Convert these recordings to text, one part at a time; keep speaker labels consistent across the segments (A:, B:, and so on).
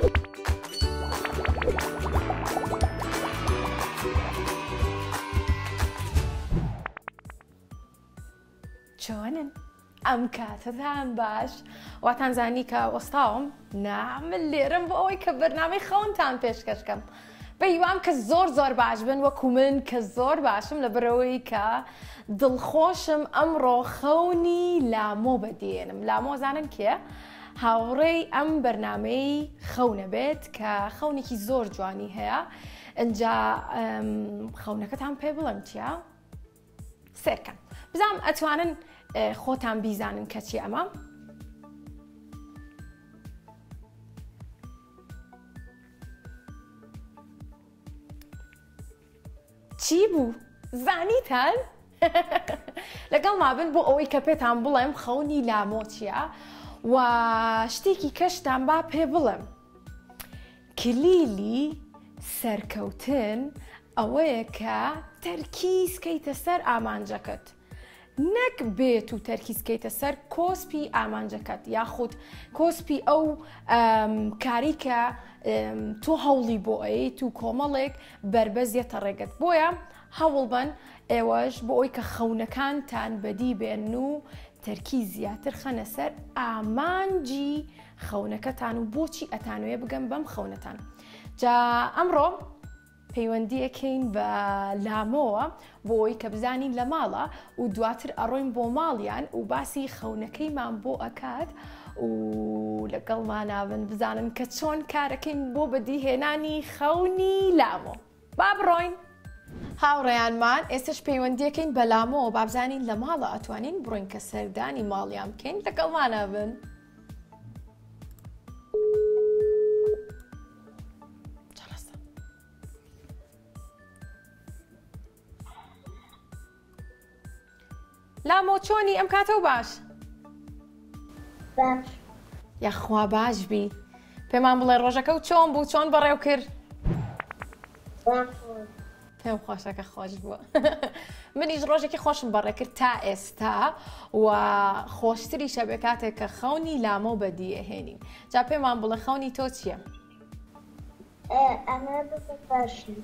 A: چۆنن؟ ئەم کاتەتان باش واتان زانی کە وەستاوم نا من لێرەم بۆ ئەوەی کە بەرنامەی خەونتان پێشکەشکەم بە هیوام کە زۆر زۆر باش بن وەکو من کە زۆر باشم لە بەرەوەی کە دڵخۆشم ئەمڕۆ خەونی لامۆ بەدیێنم لامۆ زانن کێ هاوڕێی ئەم بەرنمەی خەونە بێت کە خەونێکی زۆر جوانی هەیە ئەجا خەونەکەتان پێ بڵێم چییە؟ سێرکەن بزانم ئەتوانن خۆتان بیزانن کە چی ئەمە چی بوو زانیتان لەگەڵ مابن بۆ ئەوەی کە پێتان بڵێم خەونی لامۆ چییە و شتێکی کەشتان با پێ بڵێم کلیلی سەرکەوتن ئەوەیە کە تەرکیز کەیتە سەر ئامانجەکەت نەک بێت و تەرکیز کەیتە سەر کۆسپی ئامانجەکەت یاخود کۆسپی ئەو کاری کە تۆ هەوڵی بۆ ئەیت و کۆمەڵێک بەربەست یەتە ڕێگەت بۆیە هەوڵبەن ئێوەش بۆ ئەوی کە خەونەکانتان بەدی بێن و تەرکیز زیاتر خەنە سەر ئامانجی خەونەکەتان و بۆچی ئەتانوێ بگەن بەم خەونەتان جا ئەمڕۆ پەیوەندیەکەین بە لامۆوە بۆ ئەوی کە بزانین لە ماڵە و دواتر ئەڕۆین بۆ ماڵیان و باسی خەونەکەیمان بۆ ئەکات و لەگەڵمانابن بزانن کە چۆن کارەکەین بۆ بەدیهێنانی خەونی لامۆ با بڕۆین. هاوڕێیانمان ئێستەش پەیوەندیەکەین بە لامۆوە بابزانین لە ماڵە ئەتوانین بڕۆین کە سەردانی ماڵیان بکەین لەگەڵمانە بن. لامۆ چۆنی ئەم کاتەو باش؟
B: باش.
A: یاخوا باش بی. پێمان بڵێ ڕۆژەکە و چۆن بوو چۆن بەڕێو کرد؟ پێم خۆشەکە خۆش بووە منیش ڕۆژێکی خۆشم بەڕێ کرد تا ئێستا و خۆشتریشە بێ کاتێک کە خەونی لامۆ بەدیەهێنین جا پێمان بڵێ خەونی تۆ چییە؟
B: ئەمە ببە باشی.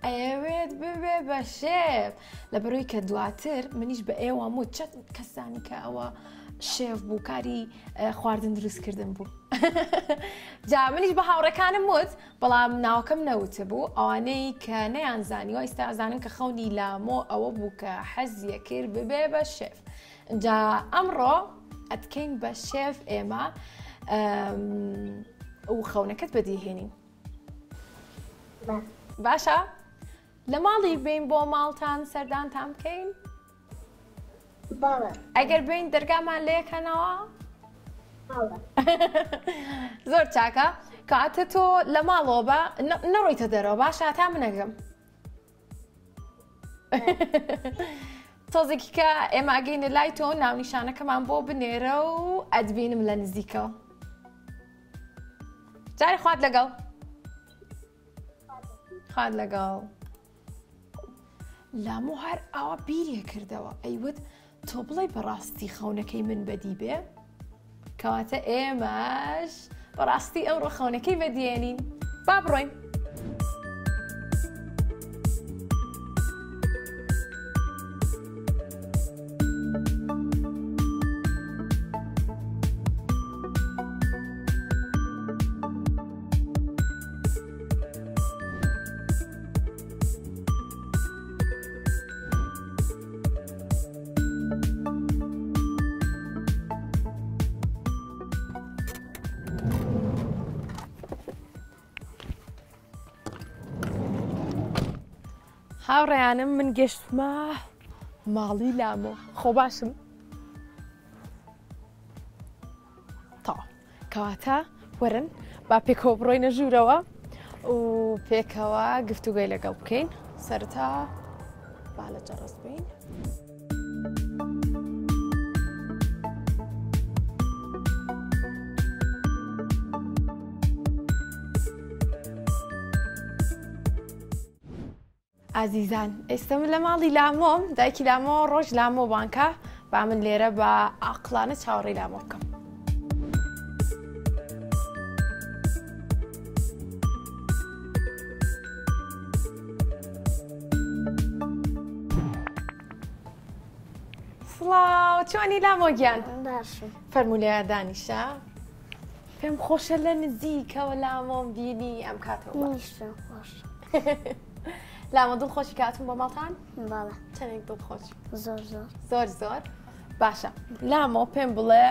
A: ئەیەوێت ببێ بە شێف لەبەرەوەی کە دواتر منیش بە ئێوەم وت چەند کەسانی کە ئەوە شێف بوو کاری خواردن دروستکردن بوو جا منیش بە هاوڕێکانم وت بەڵام ناوەکەم نەوتە بوو ئەوانەی کە نەیان زانیوە ئیستا ئەزانن کە خەونی لامۆ ئەوە بوو کە حەزیە کرد ببێ بە شێف جا ئەمڕۆ ئەتکەین بە شێف ئێمە و خەونەکەت بەدیهێنین باشە لە ماڵی بین بۆ ماڵتان سەردانتان بکەین ئەگەر بین دەرگامان لەکەنەوە زۆر چاکە کاتە تۆ لە ماڵەوە بە نەڕۆیتە دەرەوە باشە تا منەگەم تۆزێکی کە ئێمە ئەگەینە لای تۆ ناونیشانەکەمان بۆ بنێرە و ئەتبینم لە نزیکەوە جارێ خوات لەگەڵ خوات لەگەڵ لامۆ هەر ئاوا بیرێ کردەوە ئەیوت تۆ بڵێ بەڕاستی خەونەکەی من بەدی بێ کەواتە ئێمەش بەڕاستی ئەمڕۆ خەونەکەی بەدیێنین با بڕۆین. هاوڕێیانم من گەشتمە ماڵی لامۆ خۆ باشم تەواو کەواتە وەرن با پێکەوە بڕۆینە ژوورەوە و پێکەوە گفتوگۆی لەگەڵ بکەین سەرتا با لە جەڕس بین. ئازیزان ئێستا من لە ماڵی لامۆم دایکی لامۆ ڕۆژ لامۆ بانکە با من لێرە بە ئاقلانە چاوەڕێی لامۆ بکەم. سڵاو چۆنی لامۆ گیان؟
B: باشم.
A: فەرموو لێرە دانیشە. پێم خۆشە لە نزیکەوە لامۆم بینی ئەم کاتەوە باش.
B: منیش پێم خۆشە.
A: لامۆ دڵخۆشی کە هاتووم بۆ ماڵتان؟
B: بەڵێ.
A: چەندێک دڵخۆشی؟
B: زۆر زۆر.
A: زۆر زۆر باشە لامۆ پێم بڵێ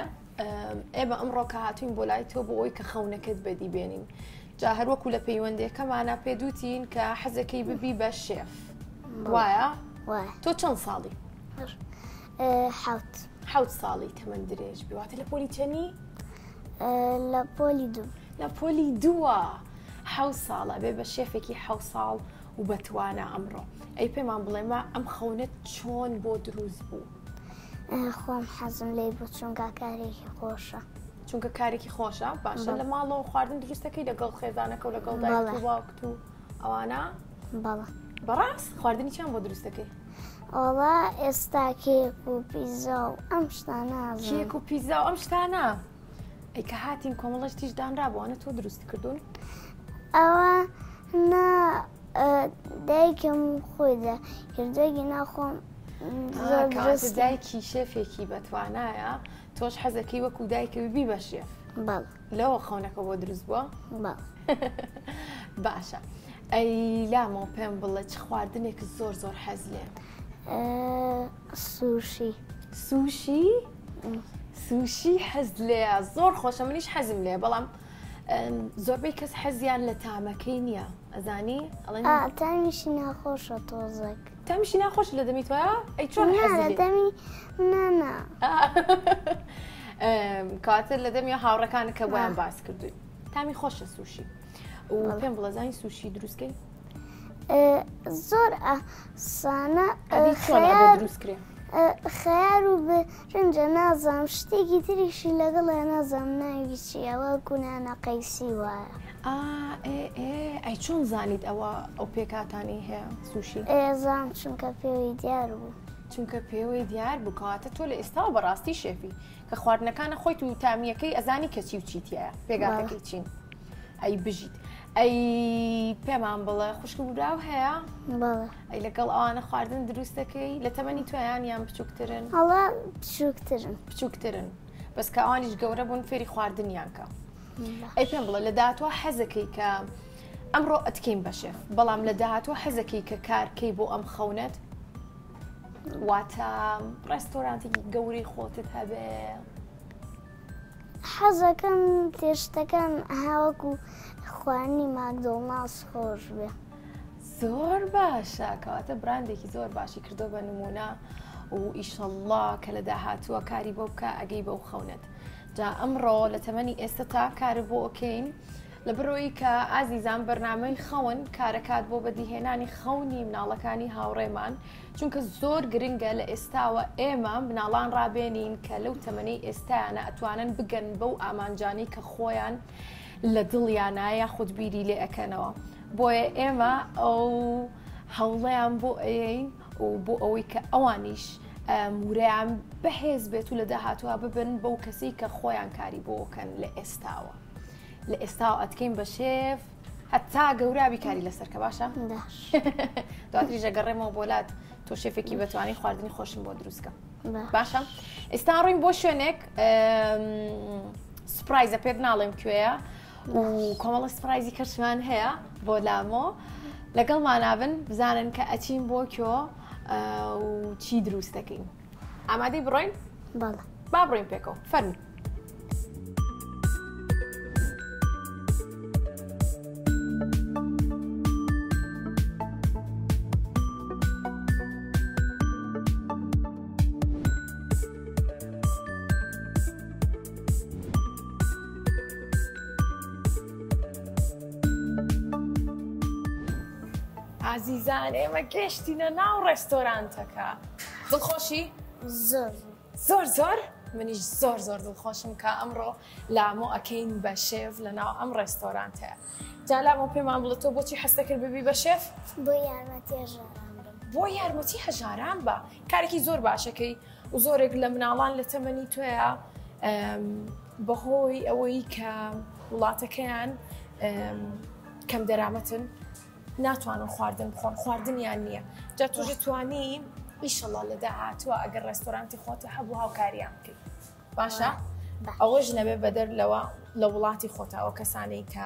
A: ئێمە ئەمڕۆ کە هاتوین بۆ لای تۆ بۆ ئەوی کە خەونەکەت بەدی بێنین جا هەروەکو لە پەیوەندەکەمانە پێدوتین کە حەزەکەی ببی بە شێف وایە تۆ چەند ساڵی
B: حوت
A: حوت ساڵی تەمەند درێژ بواتە لە پۆلی چەنی
B: لە پۆلی دوو
A: لە پۆلی دووە حو ساڵە بێ بە شێفێکی حو ساڵ و بەتوانە ئەمڕۆ ئەی پێمان بڵێمە ئەم خەونەت چۆن بۆ دروست بوو
B: خۆم حەزم لێی بوو چونکە کارێکی خۆشە.
A: چونکە کارێکی خۆشە باشە لە ماڵەوە خواردن دروستەکەی لەگەڵ خێزانەکە و لەگەڵ دایک و باوکت و ئەوانە
B: بەڵێ
A: بەڕاست خواردنی چیان بۆ دروستەکەی
B: ئەوە ئێستا کێک و پیزا و ئەم شتانە
A: کێک و پیزا و ئەم شتانە ئەی کە هاتین کۆمەڵە شتیش دانرا بۆ ئەوانە تۆ دروست کردوون
B: ئەوە نا دایکم خۆی دە کردۆگی ناخۆم
A: دایکی شێفێکی بەتوانایە تۆش حەزەکەی وەکو دایکە بی بە شێف لەوە خەونەکە بۆ دروست بووە باشە ئەی لامەوە پێم بڵێ چ خواردنێک زۆر زۆر حەز لێ
B: سوشی
A: سوشی سوشی حەز لێیە زۆر خۆشە منیش حەزم لێ بەڵام زۆربەی کەس حەزیان لە تامەکەی نییە ئەزانی
B: ئەڵێن تامیشی ناخۆشە تۆزێک
A: تامیشی ناخۆش لە دەمی تۆە ئەی چۆن
B: لە دەمی نانا
A: کاتر لە دەمی هاوڕەکان کە بۆیان باس کردووی تامی خۆشە سوشی و پێم بڵێزانی سوشی دروستکەی
B: زۆر ئاسانە
A: دروستکرێ
B: خەیار و برنجە نازانم شتێکی تریشی لەگەڵە نازانم ناوی چییە وەکو نانە قەیسی وایە.
A: ئا ئێ ئێ ئەی چۆن زانیت ئەوە ئەو پێکهاتانەی هەیە سوشی؟
B: ئێ زانم چونکە پێوەی دیار بوو.
A: چونکە پێوەی دیار بوو کەواتە تۆ لە ئێستاوە بەڕاستی شێفی کە خواردنەکانە خۆیت و تامیەکەی ئەزانی کە چی و چی تیایە پێکهاتەکەی چین. ئەی بژیت ئەی پێمان بڵێ خوشک و براو هەیە؟
B: بەڵێ.
A: ئەی لەگەڵ ئەوانە خواردن دروست دەکەی لە تەمەنی تۆیان یان بچووکترن؟
B: ئەڵە بچووکترن.
A: بچووکترن بەس کە ئەوانیش گەورە بوون فێری خواردنیان کە. ئەی پێم بڵێ لە داهاتوە حەزەکەی کە ئەمڕۆ ئەتکەین بە شێف بەڵام لە داهاتوە حەزەکەی کە کارکەی بۆ ئەم خەونەت واتە ڕێستۆرانتێکی گەورەی خۆتت هەبێ
B: حەزەکەم تێشتەکان هاوەکو خواردنی ماکدۆناڵدز خۆش بێ.
A: زۆر باشە کەواتە براندێکی زۆر باشی کردو بە نمونە و ئیشەڵڵا کە لە داهاتووە کاری بۆ بکە ئەگەی بەو خەونەت جا ئەمڕۆ لە تەمەنی ئێستا تا کارە بۆ ئۆکەین لە بڕۆی کە ئازیزان بەرنامەی خەون کارەکات بۆ بەدیهێنانی خەونی مناڵەکانی هاوڕێمان چونکە زۆر گرنگە لە ئێستاوە ئێمە مناڵان ڕابێنین کە لەو تەمەنەی ئێستایانە ئەتوانن بگەن بەو ئامانجانەی کە خۆیان لە دڵیانە یاخود بیری لێ ئەکەنەوە بۆیە ئێمە ئەو هەوڵیان بۆ ئەیەین و بۆ ئەوەی کە ئەوانیش ورەیان بەهێز بێت و لە داهاتوە ببن بەو کەسی کە خۆیان کاری بۆکەن لە ئێستاوە لە ئێستاوە ئەتکەین بە شێف هەتا گەورابی کاری لەسەر کە باشە دواتریش ئەگەڕێمەوە بۆ لات تۆ شێفێکی بەتوانی خواردنی خۆشم بۆ دروستکە باشە ئێستا ڕووین بۆ شوێنێک surprise ە پێت ناڵێم کوێیە و کۆمەڵە surprise ی کەشمان هەیە بۆ لامۆ لەگەڵ مانابن بزانن کە ئەچین بۆ کوێ و چی دروست دەکەین ئامادەی بڕۆین
B: بەڵێ
A: با بڕۆین پێکەوە فەرموو. ئازیزان ئێمە گەشتینە ناو ڕێستۆرانتەکە دڵخۆشی؟
B: زۆر
A: زۆر زۆر منیش زۆر زۆر دڵخۆشم کە ئەمڕۆ لامۆ ئەکەین بە شێف لە ناو ئەم ڕێستۆرانتەیە جا لامۆ پێمان بڵێ تۆ بۆچی حەزدەکرد ببی بە شێف؟
B: بۆ یارمەتی هەژاران بم.
A: بۆ یارمەتی هەژاران بە کارێکی زۆر باشەکەی و زۆرێک لە مناڵان لە تەمەنی تۆیە بەهۆی ئەوەی کە وڵاتەکەیان کەم دەرامەتن ناتوانن خواردن بخۆن خواردنیان نییە جا تۆژی توانی ئیشەڵا لە داهاتووە ئەگەر ڕێستۆرانتی خۆت هەبوو هاوکاریان بکەیت باشە ئەوەش نەبێ بەدەر لەوە لە وڵاتی خۆتا ئەو کەسانەی کە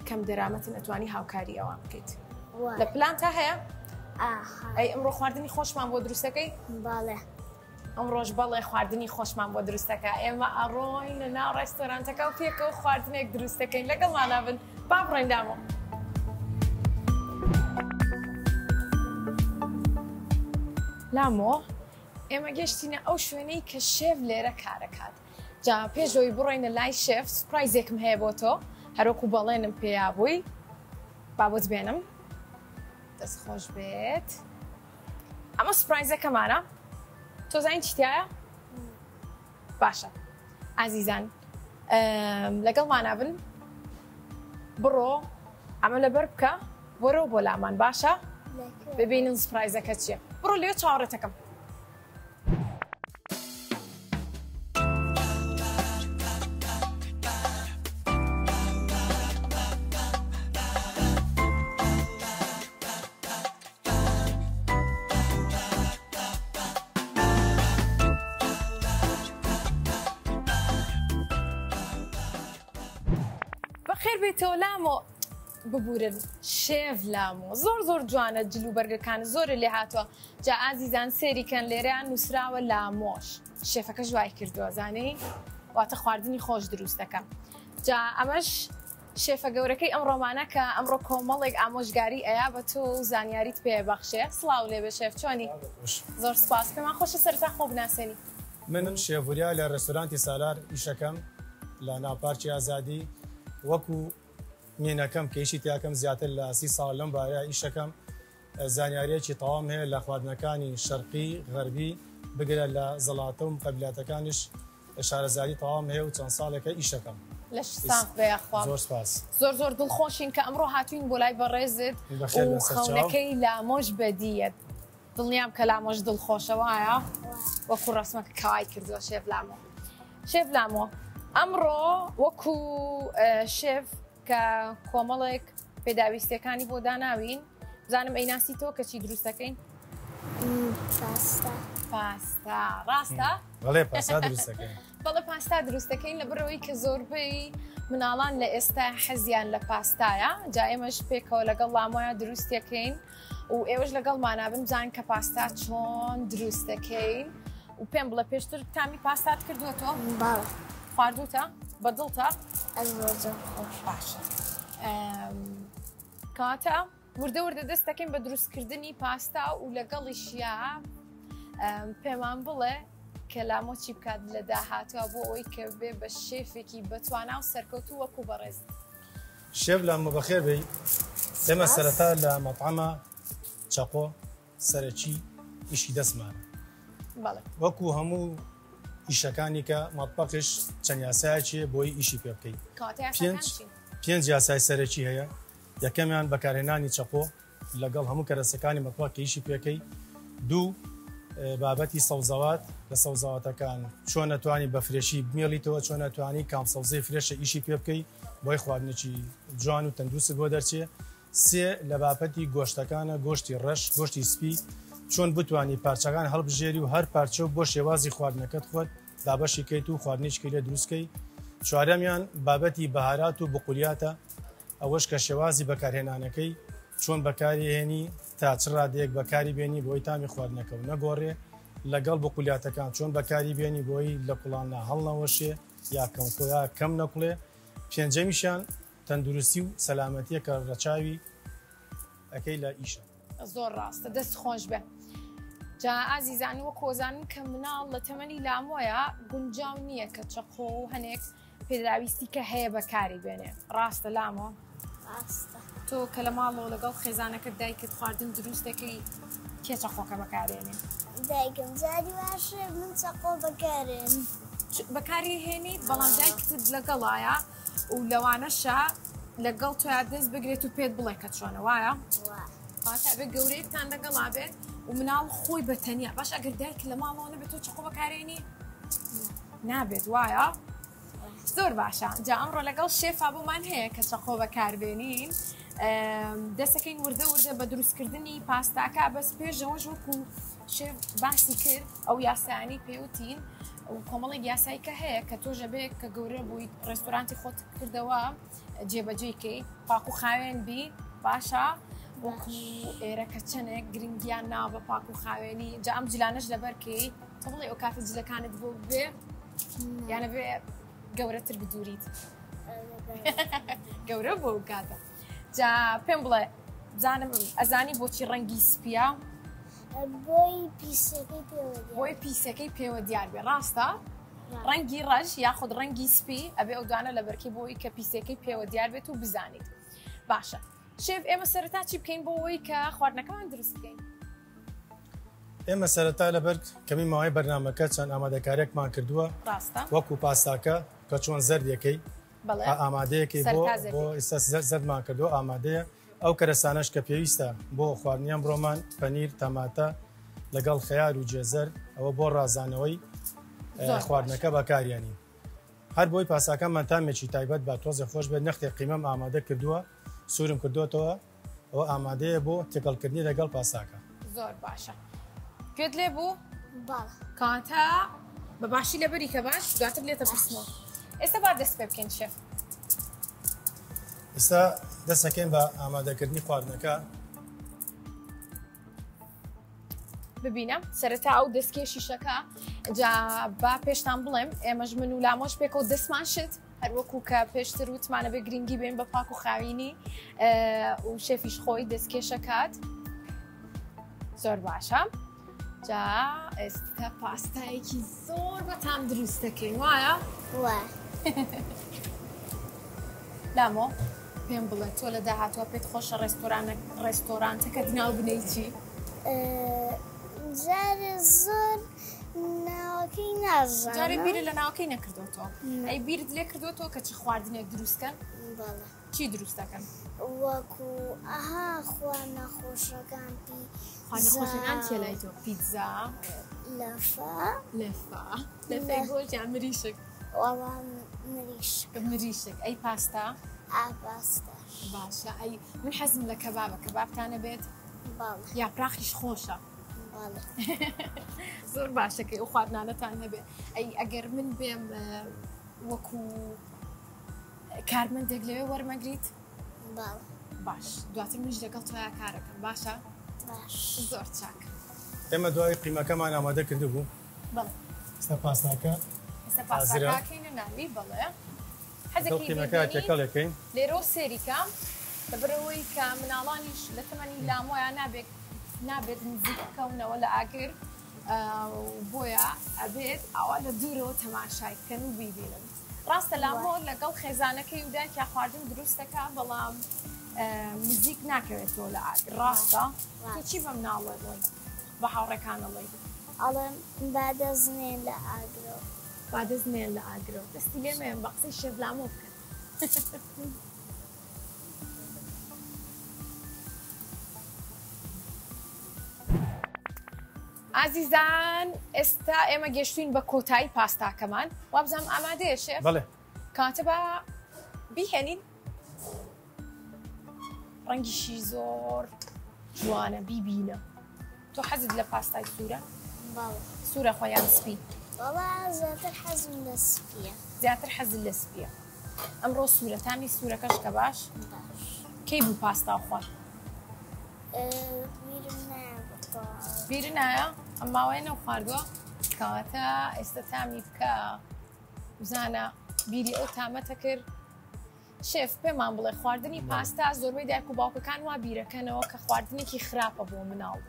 A: کەم دەرامەتن ئەتوانی هاوکاری ئەوان بکەیت لە پلان تا هەیە ئەی ئەمڕۆ خواردنی خۆشمان بۆ دروستەکەی
B: باڵێ
A: ئەمڕۆش بەڵێ خواردنی خۆشمان بۆ دروستەکە ئێمە ئەڕۆین لە ناو ڕێستۆرانتەکە و پێکەوە خواردنێک دروستەکەین لەگەڵمانە بن با بڕۆین دامۆ. لامۆ ئێمە گەشتینە ئەو شوێنەی کە شێف لێرە کارەکات جا پێش ئەوەی بڕۆینە لای شێف surprise ێکم هەیە بۆ تۆ هەروەکو بەڵێنم پێیا بووی با بۆت بێنم دەست خۆش بێت ئەمە surprise ەکەمانە تۆ زانی چی تایە باشە ئازیزان لەگەڵمانە بن بڕۆ ئەمە لەبەر بکە وەرەوە بۆ لامان باشە ببینن surprise ەکە چییە بڕۆ لێ چاوەڕێتەکەم. بەخێر بێتەوە لامۆ ببورن شێف لامۆ زۆر زۆر جوانە جل و بەرگەکان زۆر لێ هاتووە جا ئازیزان سێری کەن لێرەیان نووسراوە لامۆش شێفەکەش وای کردووە زانی واتە خواردنی خۆش دروست دەکە جا ئەمەش شێفە گەورەکەی ئەمڕۆمانە کە ئەمڕۆ کۆمەڵێک ئامۆژگاری ئەیا بە تۆ و زانیاریت پێ بەخشێ. سڵاو لێبێ شێف چۆنی؟ زۆر سپاس. پێمان خۆشە سەرەتا خۆ بناسێنی.
C: من شێف وریا لە ڕێستۆرانتی سالار ئیشەکەم لە ناو پارکی ئازادی وەکو مینەکەم کە ئیشی تیاکەم زیاتر لە 30 ساڵ لەم بارەیە ئیشەکەم زانیاریەکی تەواوم هەیە لە خواردنەکانی شەرقی غەربی بگرە لە زەڵاتە و مقەبلاتەکانیش شارەزایی تەواوم هەیە و چەند ساڵێکە ئیشەکەم.
A: لەش ساغ بێ یاخوا.
C: زۆر سپاس.
A: زۆر زۆر دڵخۆشین کە ئەمڕۆ هاتوین بۆ لای بەڕێزت
C: بەخێر
A: و
C: بێن سەرچاو.
A: خەونەکەی لامۆش بەدییەت. دڵنیام کە لامۆش دڵخۆشە وایە؟ وەکو ڕەسمەکە کەوای کردووە شێف لامۆ. شێف لامۆ ئەمڕۆ وەکو شێف کە کۆمەڵێک پێداویستیەکانی بۆ داناوین بزانم ئەیناسی تۆ کە چی دروست دەکەین؟
B: پاستا.
A: پاستا ڕاستە؟
C: بەڵێ پاستا دروست دەکەین.
A: بەڵێ پاستا دروست دەکەین لەبەرئەوەی کە زۆربەی مناڵان لە ئێستا حەزیان لە پاستایە جا ئێمەش پێکەوە لەگەڵ لامۆیان دروست دەکەین و ئێوەش لەگەڵمانا بن بزانن کە پاستا چۆن دروست دەکەین و پێم بڵێ پێشتر تامی پاستات کردووە تۆ؟
B: بەڵێ.
A: خواردووتە؟ بەدڵتە؟
B: زۆر زۆر خۆش.
A: باشە کەواتە وردە وردە دەست دەکەین بە دروستکردنی پاستا و لەگەڵیشیا پێمان بڵێ کە لامۆ چی بکات لە داهاتوە بۆ ئەوەی کە بێ بە شێفێکی بەتوانا و سەرکەوتوو وەکو بەڕێز.
C: شێف لامۆ بەخێر بێی. ئێمە سەرەتا لە مەتعەمە چەقۆ سەرەکی ئیشی دەستمانە.
A: بەڵێ.
C: وەکو هەموو ئیشەکانی کە مەتبەخیش چەند یاسایەکی هەیە بۆی ئیشی پێ بکەی.
A: کەواتە یاساکان چین؟
C: پێنج یاسای سەرەکی هەیە. یەکەمیان بەکارهێنانی چەقۆ لەگەڵ هەموو کەرەسەکانی مەتبەخ کە ئیشی پێکەی. دوو بابەتی سەوزەوات لە سەوزەواتەکان چۆن ئەتوانی بە fresh ی بمێڵیتەوە چۆن ئەتوانی کام سەوزەی fresh ە ئیشی پێ بکەی بۆی خواردنێکی جوان و تەندروستت بۆ دەرچێ. سێ لە بابەتی گۆشتەکانە گۆشتی ڕەش گۆشتی سپی چۆن بتوانی پارچەکان هەڵبژێری و هەر پارچە و بۆ شێوازی خواردنەکەت خۆت دابەشی کەیت و خواردنێکی لێ دروست کەی. چوارەمیان بابەتی بەهارات و بقولیاتە ئەوەش کە شێوازی بەکارهێنانەکەی چۆن بەکاری هێنی تا چ ڕادەیەک بەکاری بێنی بۆی تامی خواردنەکە و نەگۆڕێ لەگەڵ بقولیاتەکان چۆن بەکاری بێنی بۆی لە کوڵاندا هەڵنەوەشێ یا کەم یا کەم نەکوڵێ. پێنجەمیشیان تەندروستی و سەلامەتیە کە ڕەچاوی ئەکەی لە ئیشە.
A: زۆر ڕاستە دەست خۆش بێ. جا ئازیزان وەک ئەزانن کە مناڵ لە تەمەنی لامۆیە گونجاو نییە کە چەقۆ و هەنێک پێداویستی کە هەیە بەکاری بێنێ ڕاستە لامۆ؟
B: ڕاستە.
A: تۆ کە لە ماڵەوە لەگەڵ خێزانەکەت دایکت خواردن دروست دەکەی کێ چەقۆکە بەکارێنێ؟
B: دایکم جاری واشە من چەقۆ بەکارێنم.
A: بەکاری هێنی بەڵام دایکتت لەگەڵایە و لەوانەشە لەگەڵ تۆیا دەست بگرێت و پێت بڵێ کە چۆنە وایە؟ واتە ئەبێ گەورەیەکتان لەگەڵا بێت و مناڵ خۆی بە تەنیا باش ئەگەر دایک لە ماڵەوە نەبێت تۆ چەقۆ بەکارێنی؟ نابێت وایە؟ زۆر باشە جا ئەمڕۆ لەگەڵ شێفا بۆمان هەیە کە چەقۆ بەکاربێنین دەسەکەین وردە وردە بە دروستکردنی پاستاکە بەس پێشەوەش وەکو شێف باسی کرد ئەو یاسایانی پێوتین و کۆمەڵێک یاسایی کە هەیە کە تۆژە بێ کە گەورە بوویت ڕێستۆرانتی خۆت کردەوە جێبەجێی کەی پاک و خاوێن بی باشە وەکو ئێرە کە چەندێک گرنگیان نا بە پاک و خاوێنی جا ئەم جلانەش لەبەرکەی تۆ بڵێ ئەو کاتە جلەکانت بۆ بێ یانە بێ گەورەتر بدوریت گەورە بۆ کاتە جا پێم بڵێ بزانم ئەزانی بۆچی ڕەنگی سپیە
B: بۆی پیسەکەی پێوە
A: بۆی پیسەکەی پێوە دیار بێ ڕاستە ڕەنگی ڕەش یاخود ڕەنگی سپی ئەبێ ئەو دوانە لەبەرکەی بۆی کە پیسەکەی پێوە دیار بێت و بزانیت باشە شێف ئێمە سەرەتا چی بکەین بۆ ئەوەی کە خواردنەکەمان دروست بکەین؟
C: ئێمە سەرەتا لەبەر کەمی ماوەی بەرنامەکە چەند ئامادەکاریەکمان کردووە
A: ڕاستە
C: وەکو پاستاکە کە چۆن زەردەکەی ئامادەیەکەی بۆ بۆ ئێستا زەردمان کردو ئامادەیە ئەو کەرەسانەش کە پێویستە بۆ خواردنی ئەمڕۆمان پەنیر تەماتە لەگەڵ خەیار و جێزەر ئەوە بۆ ڕازانەوەی خواردنەکە بەکاریانی هەر بۆی پاساکەمان تامێکی تایبەت بە تۆزێ خۆش بێت نەختێ قیمەم ئامادە کردووە سوورم کردوێتەوە ئەوە ئامادەیە بۆ تێکەڵکردنی لەگەڵ پاساکە.
A: زۆر باشە گوێت لێ بوو؟
B: بەڵێ.
A: کەواتە بە باشی لەبەری کە باش دواتر لێتە پرسمەوە. ئێستا با دەست پێ بکەین شێف.
C: ئێستا دەستەکەین بە ئامادەکردنی خواردنەکە.
A: ببینە سەرەتا ئەو دەستکێشیشەکە جا با پێشتان بڵێم ئێمەش من و لامۆش پێکەوە دەستمان شت هەروەکو کە پێشتر وتمانە بێ گرنگی بێن بە پاک و خاوینی و شێفیش خۆی دەستکێشەکات زۆر باشە جا ئێستا پاستایەکی زۆر بەتام دروست دەکەین وایە
B: وە
A: لامۆ پێم بڵێ تۆ لە داهاتوە پێت خۆشە ڕێستۆرانە ڕێستۆرانتەکەت ناو بنێی چی؟
B: جارێ زۆر ناوەکەی نازانم.
A: جارێ بیرت لە ناوەکەی نەکردۆتەوە؟ ئەی بیرت لێ کردۆتەوە کە چ خواردنێک دروست کەن؟
B: بەڵێ.
A: چی دروست دەکەن؟
B: وەکو ئەها خواردنە خۆشەکان پی
A: خواردنە خۆشەکان چیە لای تۆ؟ پیتزا؟
B: لەفە.
A: لەفە. لەفەی گۆشت یان مریشک؟
B: وەڵا مریشک.
A: مریشک. ئەی پاستا؟
B: ئا پاستاش.
A: باشە ئەی من حەزم لە کەبابە کەبابتانە بێت؟
B: بەڵێ.
A: یاپراخیش خۆشە.
B: بەڵێ.
A: زۆر باشە کە ئەو خواردنانەتان هەبێ. ئەی ئەگەر من بێم وەکو کارمەندێک لەوێ وەرمەگریت؟
B: بەڵێ.
A: باش دواتر منیش لەگەڵ تۆیا کارەکەم باشە؟
B: باش.
A: زۆر چاک.
C: ئێمە دوای قیمەکەمان ئامادە کردبوو.
A: بەڵێ.
C: ئێستا پاستاکە
A: ئێستا
C: حازرە.
A: پاستاکە ئەکەینە ناوی بەڵێ.
C: لەگەڵ
A: حەزەکەی
C: قیمەکە
A: بیبینی
C: تێکەڵێکەین.
A: لێرەوە سێری کە لەبەرئەوەی کە مناڵانیش لە تەمەنی لامۆیا نابێت نابێت نزیک بکەونەوە لە ئاگر بۆیە ئەبێت ئاوا لە دوورەوە تەماشای بکەن و بیبینن. ڕاستە لامۆ لەگەڵ خێزانەکەی و دایکیا خواردن دروست دەکا بەڵام نزیک ناکەوێتەوە لە ئاگر ڕاستە؟ تۆ چی بە مناڵە بڵێی بە هاوڕێکانەڵێی؟
B: ئەڵێم با دەست نێن لە ئاگرەوە.
A: با دەست نێن لە ئاگرەوە دەستی لێ مەیەن بە قسەی شێف لامۆ بکەن. ئازیزان ئێستا ئێمە گەشتوین بە کۆتایی پاستاکەمان وابزانم ئامادەیە شێف؟
C: بەڵێ.
A: کەواتە با بیهێنین. ڕەنگیشی زۆر جوانە بیبینە. تۆ حەزت لە پاستای سوورە؟
B: بەڵێ.
A: سوورە خۆ یان سپی؟
B: وەڵا زیاتر حەزم لە سپییە.
A: زیاتر حەزت لە سپییە. ئەمڕۆ سوورە تامی سوورەکەش کە باش؟
B: باش.
A: کەی بوو پاستا خوارد؟
B: بیرم نایە بە تەواوەتی.
A: بیرت نایە؟ ئەم ماوەیە نەوخواردووە؟ کەواتە ئێستا تامی بکە بزانە بیری ئەو تامەتە کرد. شێف پێمان بڵێ خواردنی پاستا زۆربەی دایک و باوکەکان وا بیرەکەنەوە کە خواردنێکی خراپە بۆ مناڵ.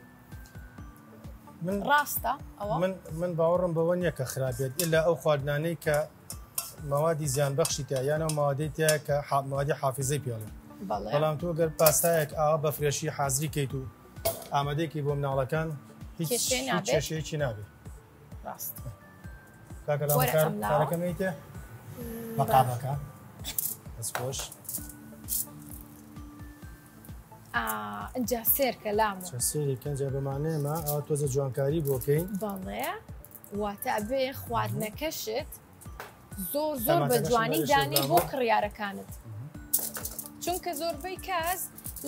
C: من
A: ڕاستە ئەوە؟
C: من من باوەڕم بەوە نییە کە خراپ بێت ئللا ئەو خواردنانەی کە مەوادی زیانبەخشی تیا یان ئەو مەوادەی تیا کە مەوادی حافیزەی پێڵێن.
A: بەڵێ.
C: بەڵام تۆ گەر پاستایەک ئاوا بە فرێشی حازری کەیت و ئامادەیەکی بۆ مناڵەکان هیچ
A: کێشەی
C: هیچ
A: نابێت؟
C: کێشەیەکی نابێت.
A: ڕاست.
C: کاکە
A: وەرە
C: لامۆ
A: ئەم لاوە.
C: کارەکەم ئەیتێ؟ بە قابەکە. دەست خۆش.
A: ئینجا سێرکە لامۆ.
C: چە سێری کەن جا بەمانەیەمە ئەوە تۆزە جوانکاری بۆ کەین.
A: بەڵێ واتە ئەبێ خواردنەکەشت زۆر زۆر بە جوانی دانی بۆ کڕیارەکانت چونکە زۆربەی کەس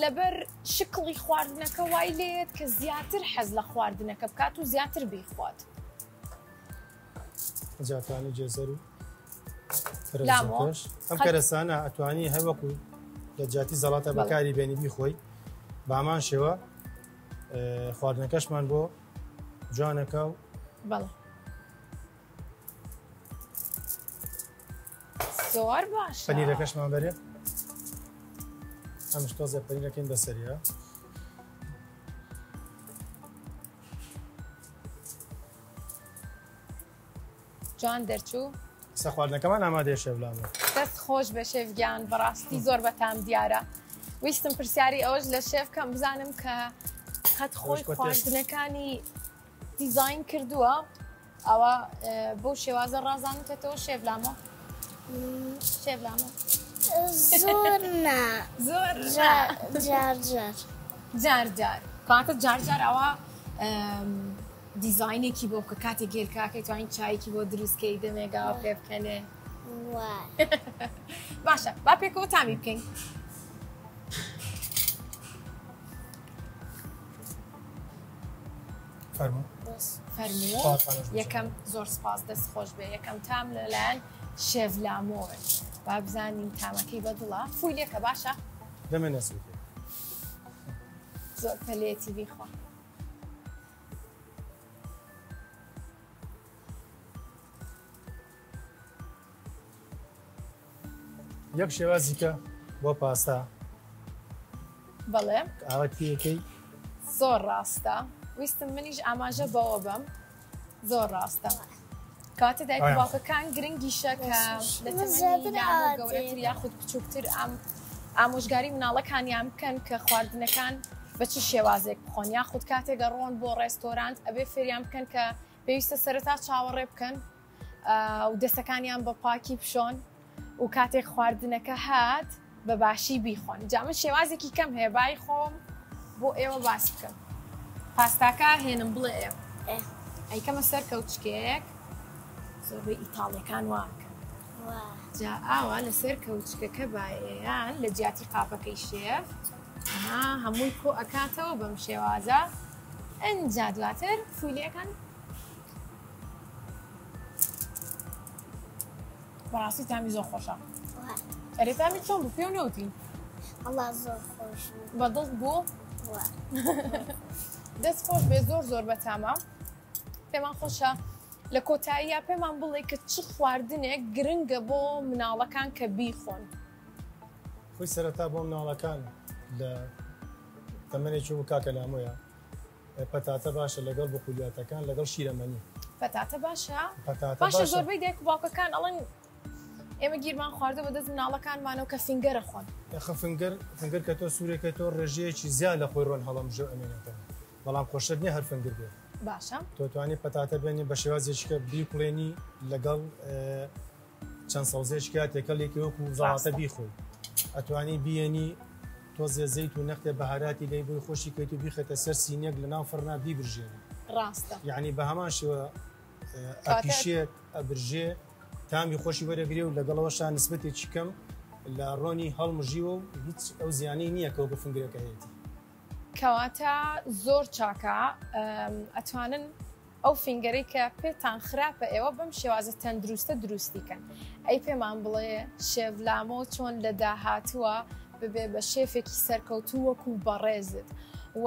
A: لەبەر شکڵی خواردنەکە وای لێت کە زیاتر حەز لە خواردنەکە بکات و زیاتر بیخوات.
C: جاتوانی جێزەر و کەرەسەکەش ئەم کەرەسانە ئەتوانی هەروەکو لە جیاتی زەڵاتە بەکاری بێنی بیخۆی بامان شێوە خواردنەکەشمان بۆ جوانەکە و
A: بەڵێ زۆر باشە
C: پەنیرەکەشمان بەرێ ئەمش تۆزێ پەنیرەکەین بەسەریە
A: جوان دەرچوو
C: سە خواردنەکەمان ئامادەیە شێف لامۆ.
A: دەست خۆش بێ شێف گیان بەڕاستی زۆر بەتام دیارە ویستم پرسیاری ئەوەش لە شێف کەم بزانم کە قەت خۆی خواردنەکانی دیزاین کردووە ئەوە بەو شێوازە ڕازانتێتەوە شێف لامۆ شێف لامۆ
B: زۆر نا
A: زۆر
B: جار جار
A: جار جار کاتە جار جار ئەوە دیزاینێکی بۆ بکە کاتێک گێلکاکەی توانین چایەکی بۆ دروست کەی دەمێگاوە پێ بکەنێ باشە با پێکەوە تامی بکەین.
C: فەرموو
A: فەرموو یەکەم زۆر سپاس دەست خۆش بێ یەکەم تام لەلایەن شێف لامۆوە با بزانین تامەکەی بەدڵە فوی لێکە باشە
C: دەمێ نەسووتێ
A: زۆر پەلێتی بیخوا
C: یەک شێوازی کە بۆ پاستا
A: بەڵێ
C: ئاوە تیەکەی
A: زۆر ڕاستە ویستم منیش ئاماژە بەوە بەم زۆر ڕاستە کاتە دایک و باوکەکان گرنگیشە کە لە تەمەنی لامۆ گەورەتر یاخود بچووکتر ئەم ئامۆژگاری مناڵەکانیان بکەن کە خواردنەکان بە چ شێوازێک بخۆن یاخود کاتێک گەڕۆن بۆ ڕێستۆرانت ئەبێ فێریان بکەن کە پێویستە سەرەتا چاوەڕێ بکەن و دەستەکانیان بە پاکی بشۆن و کاتێک خواردنەکە هات بە باشی بیخۆن جا من شێوازێکی کەم هەیە بای خۆم بۆ ئێوە باس بکەم پاستاکە هێنم بڵێ ئەیکەمە سەر کەوچکێک زۆربەی ئیتاڵیەکان واکەن جا ئاوا لەسەر کەوچکەکە بایەیان لە جیاتی قاپەکەی شێف هەمووی کۆ ئەکاتەوە بەم شێوازە ئەنجا دواتر فویلەکان بەڕاستی تامی زۆر خۆشە ئەرێ تامی چۆن بوو پێو نەوتی
B: وەڵا زۆر خۆش بوو
A: بەدڵ بوو دەست خۆش بێ زۆر زۆر بەتامە پێمان خۆشە لە کۆتاییە پێمان بڵێ کە چ خواردنێک گرنگە بۆ مناڵەکان کە بیخۆن
C: خۆی سەرەتا بۆ مناڵەکان لە تەمەنێکی و کاکە لامۆیە پەتاتە باشە لەگەڵ بقولیاتەکان لەگەڵ شیرەمەنی.
A: پەتاتە باشە؟ پەتاتە باشە زۆربەی دایک و باوکەکان ئەڵێن ئێمە گیرمان خواردوە بەدەست مناڵەکانمانەوە کە finger ە خۆن.
C: ئەخە finger finger کە تۆ سوورێکە تۆ ڕێژەیەکی زیاد لە خۆی ڕۆن هەڵەمژێ و ئەمێنێتەوە بەڵام خۆشت نییە هەر finger بێت.
A: باشە.
C: تۆ توانی پەتاتە بێنی بە شێوازێکی کە بیکوڵێنی لەگەڵ چەند سەوزەیەکی کە تێکەڵێکی وەکو زەڵاتە بیخۆی ئەتوانی بیێنی تۆزێ زەیت و نەختێ بەهاراتی لێی بۆی خۆشی کەیت و بیخێتە سەر سینیەک لە ناو فڕنا بیبرژێنی
A: ڕاستە
C: یعنی بە هەمان شێوە ئەپیشێت ئەبرژێ تامی خۆشی وەرەگرێ و لەگەڵەوەشا نسبەتێکی کەم لە ڕۆنی هەڵمژیوە و هیچ ئەو زیانەی نییە کە وەکو فنگرەکە هەیەتی.
A: کەواتە زۆر چاکە ئەتوانن ئەو فینگەرەی کە پێتان خراپە ئێوە بەم شێوازە تەندروستە دروستی کەن ئەی پێمان بڵێ شێف لامۆ چۆن لە داهاتووە ببێ بە شێفێکی سەرکەوتوو وەکو بەڕێزت و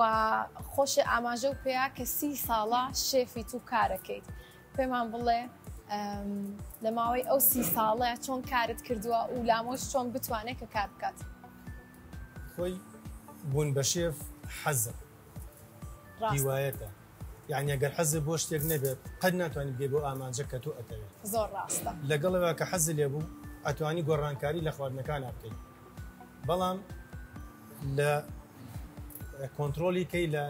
A: خۆشێ ئاماژە و پێیا کە سی ساڵە شێفی تو کارەکەیت پێمان بڵێ لە ماوەی ئەو سی ساڵە چۆن کارت کردووە و لامۆش چۆن بتوانێت کە کار بکات
C: خۆی بوون بە شێف حەزە هیوایەتە یعنی ئەگەر حەزت بۆ شتێک نەبێت قەت ناتوانانی بگەی بۆ ئامانجە کە تۆ ئەتەوێت
A: زۆر ڕاستە
C: لەگەڵەوە کە حەزت لێ بوو ئەتوانی گۆڕانکاری لە خواردنەکانە بکەیت بەڵام لە کۆنتترۆلی کەی لە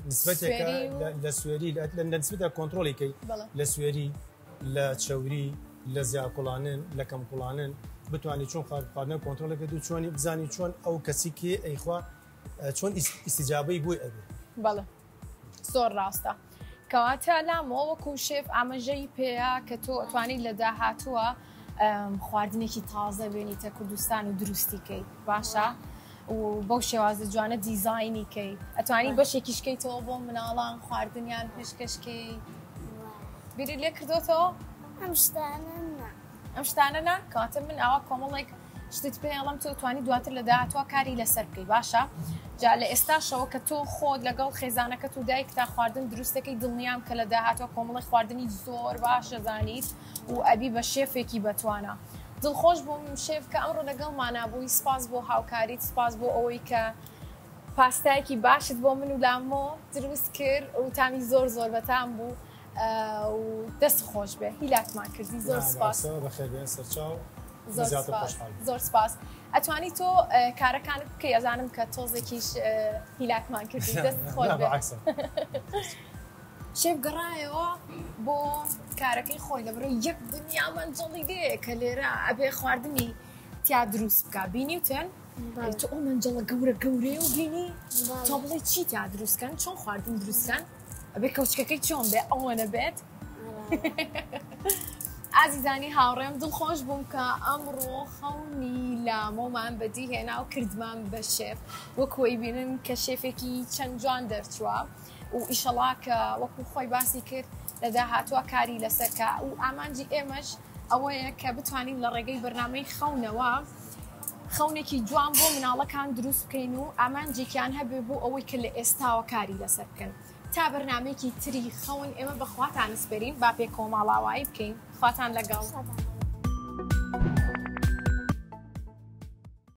C: نسبەتێکە لە سوێری لە نسبەتە کۆنتترۆلی کەی لە سوێری لە چەوری لە زیاکوڵانن لە کەمکوڵانن بتوانانی چۆن خواردنە کۆنتترۆلەکە دوو چۆنی بزانی چۆن ئەو کەسی کێ ئەیخوا چۆن ئیستیجابەی بۆی ئەبێ.
A: بەڵێ زۆر ڕاستە. کەواتە لامۆ وەکو شێف ئاماژەی پێیە کە تۆ ئەتوانی لە داهاتووە خواردنێکی تازە بێنیتە کوردستان و دروستی کەی باشە و بەو شێوازە جوانە دیزاینی کەی ئەتوانی بەشێکیش کەیتەوە بۆ مناڵان خواردنیان پێشکەش کەی بیری لێ کردوتەوە؟
B: ئەم شتانە نا.
A: ئەم شتانە نا؟ کەواتە من ئاوا کۆمەڵێک شتت پێ ئەڵێم تۆ توانی دواتر لە داهاتوە کاری لەسەر بکەی باشە جا لە ئێستاشەوە کە تۆ خۆت لەگەڵ خێزانەکەت و دایکتا خواردن دروستەکەی دڵنیام کە لە داهاتوە کۆمەڵی خواردنی زۆر باش دەزانیت و ئەبی بە شێفێکی بەتوانا دڵخۆش بووم شێف کە ئەمڕۆ لەگەڵمانا بووی سپاس بۆ هاوکاریت سپاس بۆ ئەوەی کە پاستایەکی باشت بۆ من و لامۆ دروست کرد و تامی زۆر زۆر بەتام بوو و دەست خۆش بێ هیلاکمان کردی زۆر سپاس.
C: بەخێربێن سەرچاو.
A: زۆر سپاس زۆر سپاس ئەتوانی تۆ کارەکانت بکەی ئەزانم کە تۆزێکیش هیلاکمان کردی دەست خۆش بێ. شێف گەڕایەوە بۆ کارەکەی خۆی لەبەرەوە یەک دنیا مەنجەڵی لێ کە لێرە ئەبێ خواردنی تیا دروست بکە بینیوتن تۆ ئەو مەنجەڵە گەورە گەورەیە و بینی تۆ بڵێ چی تیا دروستکەن چۆن خواردن دروستکەن ئەبێ کەوچکەکەی چۆن بێ ئەوەنە بێت ئازیزانی هاوڕێم دڵخۆش بووم کە ئەمڕۆ خەونی لامۆمان بەدی هێنا و کردمان بە شێف وەکو ئەیبینن کە شێفێکی چەند جوان دەرچووە و ئیشەڵا کە وەکو خۆی باسی کرد لە داهاتوە کاری لەسەر کە و ئامانجی ئێمەش ئەوەیە کە بتوانین لە ڕێگەی بەرنامەی خەونەوە خەونێکی جوان بۆ مناڵەکان دروست بکەین و ئامانجێکیان هەبێ بۆ ئەوەی کە لە ئێستاوە کاری لەسەر بکەن تا بەرنامەیەکی تری خەون ئێمە بە خواتان ئەسپێرین با پێکەوە ماڵئاوایی بکەین خواتان لەگەڵ.